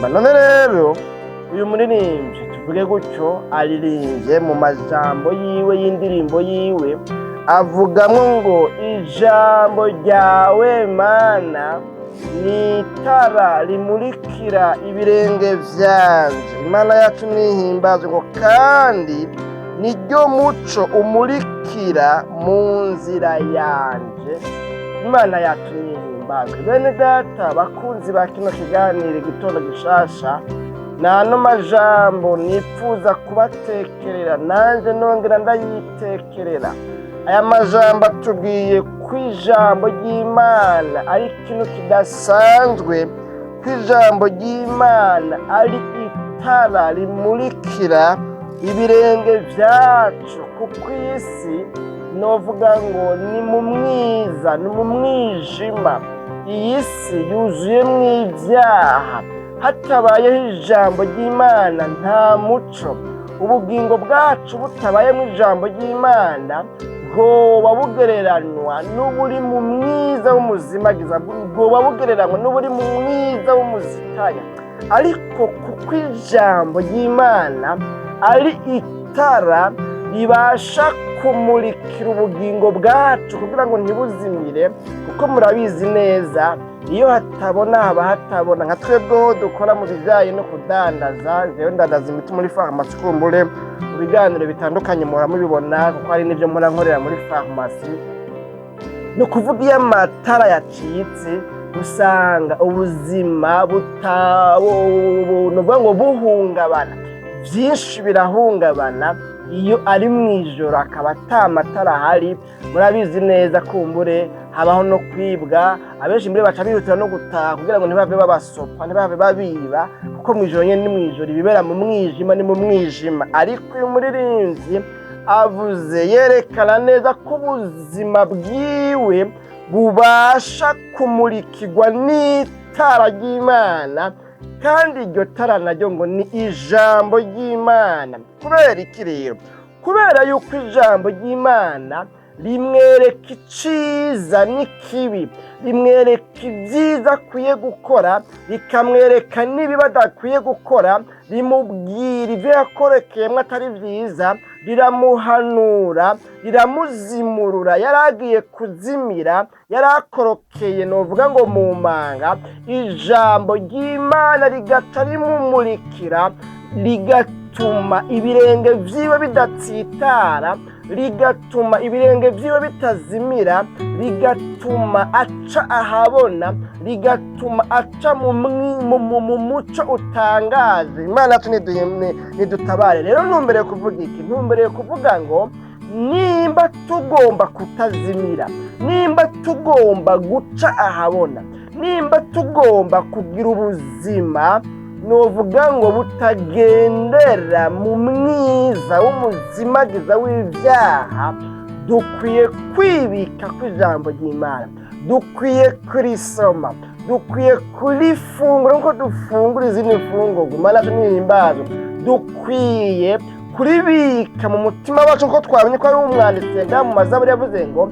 None rero uyu muririmbyi, tuvuge gutyo, aririmbye mu majambo yiwe y'indirimbo yiwe, avugamwo ngo: "Ijambo ryawe, Mana, ni itara rimurikira ibirenge vyanje." Imana yacu nihimbazwe. Ngo kandi niryo muco umurikira mu nzira yanje. Imana yacu nihimbazwe. Bene data, bakunzi ba kino kiganiro Igitondo Gishasha, nano majambo nipfuza kubatekerera, nanje nongera ndayitekerera. Aya majambo atubwiye ko ijambo ry'Imana ari ikintu kidasanzwe, ko ijambo ry'Imana ari itara rimurikira ibirenge vyacu, kuko isi novuga ngo ni mu mwiza, ni mu mwijima. Iyi si yuzuyemwo ibyaha. Hatabayeho ijambo ry'Imana, nta muco. Ubugingo bwacu butabayemo ijambo ry'Imana bwoba bugereranwa n'uburi mu mwiza w'umuzimagiza, bwoba bugereranwa n'uburi mu mwiza w'umuzitanya. Ariko kuko ijambo ry'Imana ari itara ribasha kumurikira ubugingo bwacu kugira ngo ntibuzimire, kuko murabizi neza, iyo hatabona haba hatabona. Nka twebweho dukora mu bijyanye no kudandaza, jewe ndandaza imiti muri farumasi, kumbure mu biganiro bitandukanye muhora mubibona, kuko hari n'ibyo mpora nkorera muri farumasi. Ni ukuvuga, iyo amatara yacitse, usanga ubuzima ni ukuvuga ngo buhungabana, byinshi birahungabana. Iyo ari mu ijoro akaba ata matara ahari, murabizi neza, kumbure habaho no kwibwa. Abenshi muri baca bihutira no gutaha kugira ngo ntibave babasopa, ntibave babiba, kuko mu ijoro nyene ni mu ijoro, ibibera mu mwijima ni mu mwijima. Ariko uyu muririmbyi avuze, yerekana neza ko ubuzima bwiwe bubasha kumurikirwa n'itara ry'Imana, kandi iryo tara naryo ngo ni ijambo ry'Imana. Kubera iki rero? Kubera yuko ijambo ry'Imana rimwereka iciza n'ikibi, rimwereka ibyiza akwiye gukora, rikamwereka n'ibibi adakwiye gukora, rimubwira ibyo yakorekeyemo atari byiza, riramuhanura, riramuzimurura. Yari agiye kuzimira, yari akorokeye, novuga ngo mu manga, ijambo ry'Imana rigaca rimumurikira, rigatuma ibirenge vyiwe bidatsitara, rigatuma ibirenge vyiwe bitazimira, rigatuma aca ahabona, rigatuma aca mu muco utangaje. Imana yacu nidutabare. Rero ntumbereye kuvuga iki? Ntumbereye kuvuga ngo nimba tugomba kutazimira, nimba tugomba guca ahabona, nimba tugomba kugira ubuzima novuga ngo butagendera mu mwiza w'umuzimagiza w'ibyaha, dukwiye kwibika kw'ijambo ry'Imana, dukwiye kurisoma, dukwiye kurifungura nk'uko dufungura izindi mfungurwa. Imana yacu nihimbazwe. Dukwiye kuribika mu mutima wacu, nk'uko twabonye ko ari umwanditsi ngaha mu Mazaburi yavuze ngo: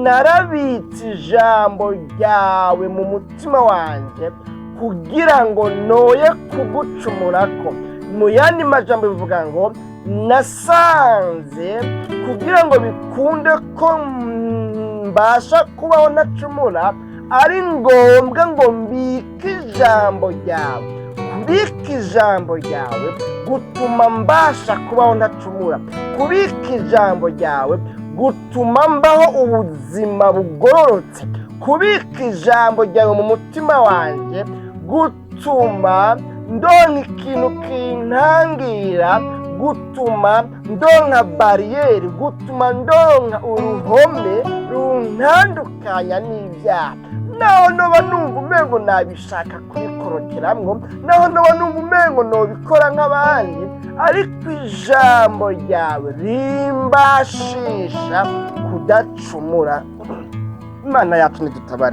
"Narabitse ijambo ryawe mu mutima wanjye kugira ngo noye kugucumurako." Mu yandi majambo bivuga ngo nasanze kugira ngo bikunde ko mbasha kubaho ntacumura, ari ngombwa ngo mbike ijambo ryawe. Kubika ijambo ryawe gutuma mbasha kubaho ntacumura. Kubika ijambo ryawe gutuma mbaho ubuzima bugororotse. Kubika ijambo ryawe mu mutima wanjye gutuma ndonka ikintu kintangira, gutuma ndonka bariyeri, gutuma ndonka uruhome runtandukanya n'ibyaha. Naho noba numva umengo nabishaka kubikorokeramwo, naho noba numva umengo nobikora nk'abandi, ariko ijambo ryawe rimbashisha kudacumura. Imana yacu nidutabare.